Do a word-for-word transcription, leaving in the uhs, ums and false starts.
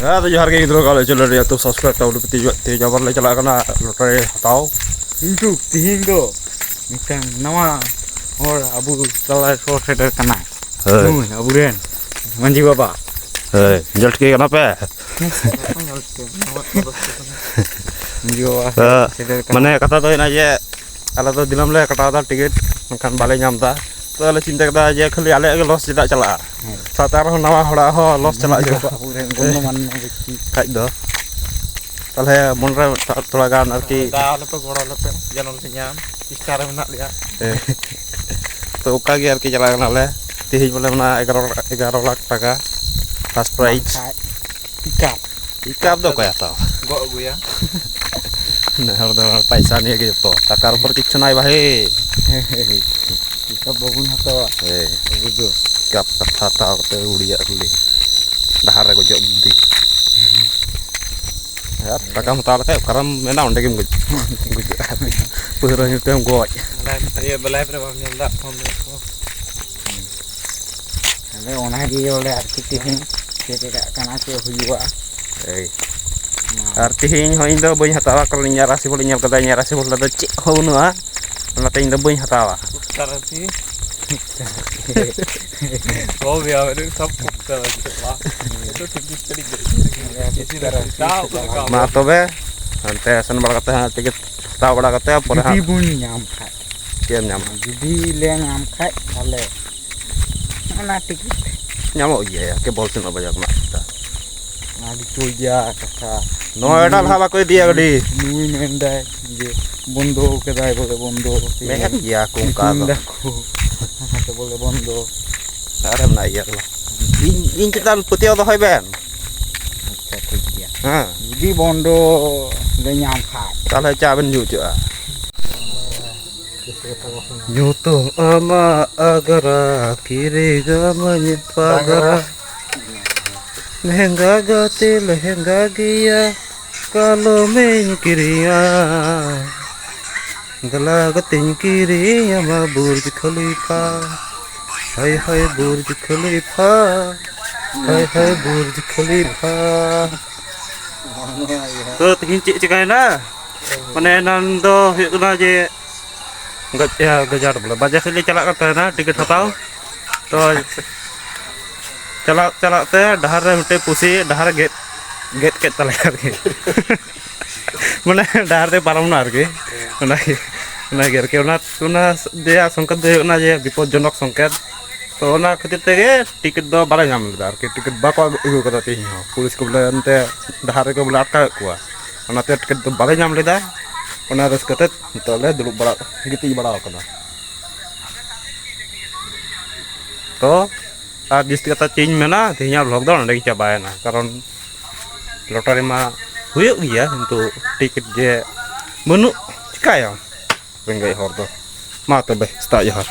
ᱦᱮᱸ, ᱟᱫᱚ ᱡᱚᱦᱟᱨ ᱜᱮ ᱜᱤᱫᱽᱨᱟᱹ ᱠᱚ, ᱟᱞᱮ channel ᱨᱮ ᱟᱹᱛᱩ subscribe ᱛᱟᱵᱚᱱ ᱯᱮ᱾ ᱛᱮᱦᱮᱧ, ᱛᱮᱦᱮᱧ ᱟᱵᱟᱨ ᱞᱮ ᱪᱟᱞᱟᱜ ᱠᱟᱱᱟ lottery ᱦᱟᱛᱟᱣ᱾ ᱠᱤᱱᱛᱩ ᱛᱤᱦᱤᱧ ᱫᱚ ᱢᱤᱫᱴᱟᱝ ᱱᱟᱣᱟ ᱦᱚᱲ ᱟᱵᱚ ᱛᱟᱞᱟᱨᱮ ᱥᱚᱦᱚᱨ ᱥᱮᱴᱮᱨ ᱠᱟᱱᱟᱭ᱾ ᱦᱳᱭ᱾ ᱱᱩᱭ ᱟᱵᱚᱨᱮᱱ ᱢᱟᱹᱡᱷᱤ ᱵᱟᱵᱟ᱾ ᱦᱳᱭ, ᱧᱮᱞ ᱴᱷᱤᱠᱟᱹᱭ ᱠᱟᱱᱟ ᱯᱮ? ᱢᱟᱹᱡᱷᱤ ᱵᱟᱵᱟ ᱦᱮᱸ, ᱥᱮᱴᱮᱨ ᱠᱟᱱᱟ᱾ ᱢᱟᱱᱮ ᱠᱟᱛᱷᱟ ᱫᱚ ᱦᱩᱭᱱᱟ ᱡᱮ ᱟᱞᱮ ᱫᱚ ᱫᱤᱱᱟᱹᱢ ᱞᱮ ᱠᱟᱴᱟᱣ ᱮᱫᱟ ᱴᱤᱠᱤᱴ, ᱢᱮᱱᱠᱷᱟᱱ ᱵᱟᱞᱮ ᱧᱟᱢ ᱮᱫᱟ᱾ ᱛᱚ ᱟᱞᱮ ᱪᱤᱱᱛᱟᱹ ᱠᱮᱫᱟ ᱡᱮ ᱠᱷᱟᱹᱞᱤ ᱟᱞᱮᱭᱟᱜ ᱜᱮ ᱞᱚᱥ ᱪᱮᱫᱟᱜ ᱪᱟᱞᱟᱜᱼᱟ, ᱦᱮᱸ᱾ ᱥᱟᱶᱛᱮ ᱟᱨᱦᱚᱸ ᱱᱟᱣᱟ ᱦᱚᱲᱟᱜ ᱦᱚᱸ ᱞᱚᱥ ᱪᱟᱞᱟᱜ ᱡᱚᱠᱷᱚᱱ ᱦᱩᱭᱩᱜᱼᱟ᱾ ᱟᱵᱚᱨᱮᱱ ᱜᱚᱱᱱᱚ ᱢᱟᱱᱱᱚ ᱵᱮᱠᱛᱤ᱾ ᱠᱷᱟᱡ ᱫᱚ ᱛᱟᱦᱚᱞᱮ ᱢᱚᱱᱮᱨᱮ ᱢᱤᱫᱴᱟᱝ ᱛᱷᱚᱲᱟ ᱜᱟᱱ ᱟᱨᱠᱤ᱾ ᱫᱟᱣ ᱟᱞᱚᱯᱮ, ᱜᱚᱲᱚ ᱟᱞᱚᱯᱮ, ᱡᱮᱱᱚ ᱞᱮ ᱧᱟᱢ, ᱪᱮᱥᱴᱟ ᱨᱮ ᱢᱮᱱᱟᱜ ᱞᱮᱭᱟ᱾ ᱦᱮᱸ᱾ ᱛᱚ ᱚᱱᱠᱟ ᱜᱮ ᱟᱨᱠᱤ ᱪᱟᱞᱟᱜ ᱠᱟᱱᱟᱞᱮ᱾ ᱛᱮᱦᱮᱧ ᱵᱚᱞᱮ ᱢᱮᱱᱟᱜᱼᱟ ᱮᱜᱟᱨᱚ, ᱮᱜᱟᱨᱚ ᱞᱟᱠᱷ ᱴᱟᱠᱟ first prize᱾ ᱵᱟᱝᱠᱷᱟᱡ ᱯᱤᱠᱟᱯ᱾ ᱯᱤᱠᱟᱯ ᱫᱚ ᱚᱠᱚᱭ ᱦᱟᱛᱟᱣᱟ? ᱜᱚᱜ ᱟᱹᱜᱩᱭᱟ᱾ ᱱᱮ ᱦᱚᱲ ᱫᱚ ᱯᱟᱭᱥᱟ ᱱᱤᱭᱮ ᱜᱮ ᱡᱚᱛᱚ, ᱴᱟᱠᱟᱨ ᱩᱯᱚᱨ ᱠᱤᱪᱷᱩ ᱱᱟᱭ ᱵᱷᱟᱹᱭ᱾ ᱯᱤᱠᱟᱯ ᱵᱟᱵᱚᱱ ᱦᱟᱛᱟᱣᱟ᱾ ᱦᱮᱸ᱾ ᱟᱵᱚ ᱫᱚ᱾ ᱯᱤᱠᱟᱯ ᱠᱟᱛᱷᱟ ᱦᱟᱛᱟᱣ ᱠᱟᱛᱮ ᱟᱹᱣᱲᱤᱭᱟᱜ ᱠᱩᱞᱤ᱾ ᱰᱟᱦᱟᱨ ᱨᱮ ᱜᱚᱡᱚᱜ ᱵᱩᱫᱽᱫᱷᱤ᱾ ᱟᱨ ᱴᱟᱠᱟᱢ ᱦᱟᱛᱟᱣ ᱞᱮᱠᱷᱟᱡ ᱚᱠᱟᱨᱮᱢ ᱢᱮᱱᱟ ᱚᱸᱰᱮ ᱜᱮᱢ ᱜᱚᱡ-, ᱜᱚᱡᱚᱜᱼᱟ᱾ ᱯᱟᱹᱣᱨᱟᱹ ᱧᱩ ᱛᱮᱢ ᱜᱚᱡ᱾ ᱞᱟᱭᱤᱵᱷ, ᱤᱭᱟᱹ, ᱞᱟᱭᱤᱵᱷ ᱨᱮ ᱵᱟᱢ ᱧᱮᱞ ᱮᱫᱟ ᱯᱷᱳᱱ ᱨᱮ? ᱛᱟᱦᱞᱮ ᱚᱱᱟᱜᱮ ᱵᱚᱞᱮ ᱟᱨᱠᱤ ᱛᱮᱦᱮᱧ ᱪᱮᱫ ᱪᱮᱠᱟᱜ ᱠᱟᱱᱟ, ᱪᱮᱫ ᱦᱩᱭᱩᱜᱼᱟ᱾ ᱮᱭ᱾ ᱢᱟ᱾ ᱟᱨ ᱛᱮᱦᱮᱧ ᱦᱚᱸ ᱤᱧ ᱫᱚ ᱵᱟᱹᱧ ᱦᱟᱛᱟᱣᱟ, ᱠᱟᱨᱚᱱ ᱤᱧᱟᱹᱜ ᱨᱟᱥᱤ ᱵᱚᱞ ᱤᱧ ᱧᱮᱞ ᱠᱟᱫᱟ, ᱤᱧᱟᱹᱜ ᱨᱟᱥᱤ ᱵᱚᱞ ᱨᱮᱫᱚ ᱪᱮᱫ ᱦᱚᱸ ᱵᱟᱹᱱᱩᱜᱼᱟ, ᱚᱱᱟᱛᱮ ᱤᱧ ᱫᱚ ᱵᱟᱹᱧ ᱦᱟᱛᱟᱣᱟ᱾ ᱠᱚ ᱜᱮᱭᱟ, ᱢᱮᱱᱫᱟᱹᱧ ᱥᱚᱵ ᱠᱚ ᱠᱟᱱᱟ, ᱪᱮᱫ ᱵᱟᱝ? ᱱᱤᱛᱚᱜ ᱴᱷᱤᱠ ᱴᱷᱤᱠ ᱠᱟᱹᱴᱤᱡ ᱠᱟᱹᱴᱤᱡ ᱠᱟᱹᱴᱤᱡ ᱠᱟᱹᱴᱤᱡ ᱢᱟ ᱛᱚᱵᱮ, ᱦᱟᱱᱛᱮ ᱥᱮᱱ ᱵᱟᱲᱟ ᱠᱟᱛᱮ ᱦᱟᱸᱜ ᱴᱤᱠᱤᱴ ᱦᱟᱛᱟᱣ ᱵᱟᱲᱟ ᱠᱟᱛᱮ ᱯᱚᱨᱮ ᱡᱩᱫᱤ ᱦᱟᱸᱜ ᱵᱚᱱ ᱧᱟᱢ ᱠᱷᱟᱡ᱾ ᱪᱮᱫ ᱮᱢ ᱧᱟᱢᱟ? ᱡᱩᱫᱤ ᱞᱮ ᱧᱟᱢ ᱠᱷᱟᱡ, ᱛᱟᱦᱞᱮ ᱚᱱᱟ ᱴᱤᱠᱤᱴ᱾ ᱧᱟᱢᱚᱜ ᱜᱮᱭᱟ, ᱠᱮᱵᱚᱞ ᱥᱮᱱᱚᱜ ᱵᱟᱡᱟᱨ ᱠᱷᱚᱱᱟᱜ ᱥᱮᱫᱟ᱾ ᱚᱱᱟ ᱜᱮ ᱪᱚ ᱜᱮᱭᱟ ᱠᱟᱛᱷᱟ᱾ ᱱᱚᱣᱟ ᱮᱴᱟᱜ ᱞᱟᱦᱟ ᱵᱟᱠᱚ ᱤᱫᱤᱭᱟ ᱜᱟᱹᱰᱤ᱾ ᱱᱩᱭ ᱢᱮᱱᱫᱟᱭ ᱡᱮ ᱵᱚᱱᱫᱚ ᱠᱟᱫᱟᱭ ᱵᱚᱞᱮ, ᱵᱚᱱᱫᱚ᱾ ᱢᱮᱱ ᱜᱮᱭᱟ ᱠᱚ ᱚᱱᱠᱟ ᱢᱤᱴᱤᱝ ᱫᱚ᱾ ᱫᱟᱠᱚ᱾ ᱚᱱᱟᱛᱮ ᱵᱚᱞᱮ ᱵᱚᱱᱫᱚ᱾ ᱟᱨ ᱮᱢ ᱱᱟ ᱤᱭᱟᱹ ᱠᱟᱱᱟ᱾ ᱤᱧ, ᱤᱧ ᱪᱮᱛᱟᱱ ᱯᱟᱹᱛᱭᱟᱹᱣ ᱫᱚᱦᱚᱭ ᱵᱮᱱ᱾ ᱟᱪᱪᱷᱟ, ᱴᱷᱤᱠ ᱜᱮᱭᱟ᱾ ᱦᱮᱸ᱾ ᱡᱩᱫᱤ ᱵᱚᱱᱫᱚ ᱞᱮ ᱧᱟᱢ ᱠᱷᱟᱡ᱾ ᱛᱟᱦᱞᱮ ᱪᱟ ᱵᱮᱱ ᱧᱩ ᱦᱚᱪᱚᱜᱼᱟ᱾ ᱧᱩᱛᱩᱢ ᱟᱢᱟᱜ ᱟᱜᱽᱨᱟ, ᱠᱤᱨᱤᱧ ᱟᱢᱟᱹᱧ ᱯᱟᱜᱽᱨᱟ᱾ ᱞᱮᱦᱮᱝᱜᱟ ᱜᱟᱛᱮ ᱞᱮᱦᱮᱝᱜᱟ ᱜᱮᱭᱟ, ᱠᱟᱞᱚᱢᱤᱧ ᱠᱤᱨᱤᱧᱟ᱾ ᱫᱮᱞᱟ ᱜᱟᱛᱮᱧ ᱠᱤᱨᱤᱧ ᱟᱢᱟ ᱵᱩᱨᱡᱽ ᱠᱷᱟᱞᱤᱯᱷᱟ᱾ ᱦᱟᱭ ᱦᱟᱭ ᱵᱩᱨᱡᱽ ᱠᱷᱟᱞᱤᱯᱷᱟ᱾ ᱦᱳᱭ ᱦᱳᱭ, ᱵᱩᱨᱡᱽ ᱠᱷᱟᱞᱤᱯᱷᱟ᱾ ᱛᱚ ᱛᱮᱦᱮᱧ ᱪᱮᱫ ᱪᱤᱠᱟᱹᱭᱮᱱᱟ? ᱢᱟᱱᱮ ᱮᱱᱟᱱ ᱫᱚ ᱦᱩᱭᱩᱜ ᱠᱟᱱᱟ ᱡᱮ ᱜᱟᱡ-, ᱤᱭᱟᱹ, ᱜᱟᱡᱟᱲ ᱵᱚᱞᱮ ᱵᱟᱡᱟᱨ ᱥᱮᱫ ᱞᱮ ᱪᱟᱞᱟᱜ ᱠᱟᱱ ᱛᱟᱦᱮᱱᱟ ᱴᱤᱠᱤᱴ ᱦᱟᱛᱟᱣ᱾ ᱛᱚ ᱪᱟᱞᱟᱜ ᱪᱟᱞᱟᱜ ᱛᱮ ᱰᱟᱦᱟᱨ ᱨᱮ ᱢᱤᱫᱴᱮᱡ ᱯᱩᱥᱤ ᱰᱟᱦᱟᱨ ᱨᱮ ᱜᱮᱫ, ᱜᱮᱫ ᱠᱮᱫ ᱛᱟᱞᱮᱭᱟ ᱟᱨᱠᱤ᱾ ᱢᱟᱱᱮ ᱰᱟᱦᱟᱨ ᱛᱮ ᱯᱟᱨᱚᱢ ᱮᱱᱟ ᱟᱨᱠᱤ᱾ ᱚᱱᱟᱜᱮ, ᱚᱱᱟᱜᱮ ᱟᱨᱠᱤ ᱚᱱᱟ, ᱚᱱᱟ ᱨᱮᱭᱟᱜ ᱥᱚᱝᱠᱮᱛ ᱫᱚ ᱦᱩᱭᱩᱜ ᱠᱟᱱᱟ ᱡᱮ ᱵᱤᱯᱚᱫᱽᱡᱚᱱᱚᱠ ᱥᱚᱝᱠᱮᱛ᱾ ᱛᱚ ᱚᱱᱟ ᱠᱷᱟᱹᱛᱤᱨ ᱛᱮᱜᱮ ᱴᱤᱠᱤᱴ ᱫᱚ ᱵᱟᱞᱮ ᱧᱟᱢ ᱞᱮᱫᱟ ᱟᱨᱠᱤ, ᱴᱤᱠᱤᱴ ᱵᱟᱠᱚ ᱟᱹᱜᱩ ᱠᱟᱫᱟ ᱛᱮᱦᱮᱧ ᱦᱚᱸ᱾ ᱯᱩᱞᱤᱥ ᱠᱚ ᱵᱚᱞᱮ ᱚᱱᱛᱮ ᱰᱟᱦᱟᱨ ᱨᱮᱠᱚ ᱵᱚᱞᱮ ᱟᱴᱠᱟᱣᱮᱫ ᱠᱚᱣᱟ, ᱚᱱᱟᱛᱮ ᱴᱤᱠᱤᱴ ᱫᱚ ᱵᱟᱞᱮ ᱧᱟᱢ ᱞᱮᱫᱟ᱾ ᱚᱱᱟ ᱨᱟᱹᱥᱠᱟᱹ ᱛᱮ ᱱᱤᱛᱚᱜ ᱞᱮ ᱫᱩᱲᱩᱵ ᱵᱟᱲᱟ, ᱜᱤᱛᱤᱡ ᱵᱟᱲᱟ ᱟᱠᱟᱱᱟ᱾ ᱛᱚ ᱟᱨ ᱡᱟᱹᱥᱛᱤ ᱠᱟᱛᱷᱟ ᱪᱮᱫ ᱤᱧ ᱢᱮᱱᱟ, ᱛᱮᱦᱮᱧᱟᱜ ᱵᱷᱞᱚᱜ ᱫᱚ ᱱᱚᱸᱰᱮ ᱜᱮ ᱪᱟᱵᱟᱭᱮᱱᱟ, ᱠᱟᱨᱚᱱ ᱞᱚᱴᱟᱨᱤ ᱢᱟ ᱦᱩᱭᱩᱜ ᱜᱮᱭᱟ, ᱠᱤᱱᱛᱩ ᱴᱤᱠᱤᱴ ᱡᱮ ᱵᱟᱹᱱᱩᱜ, ᱪᱤᱠᱟᱹᱭᱟᱢ ᱨᱮᱸᱜᱮᱡ ᱦᱚᱲ ᱫᱚ᱾ ᱢᱟ ᱛᱚᱵᱮ, ᱥᱮᱛᱟᱜ ᱡᱚᱦᱟᱨ᱾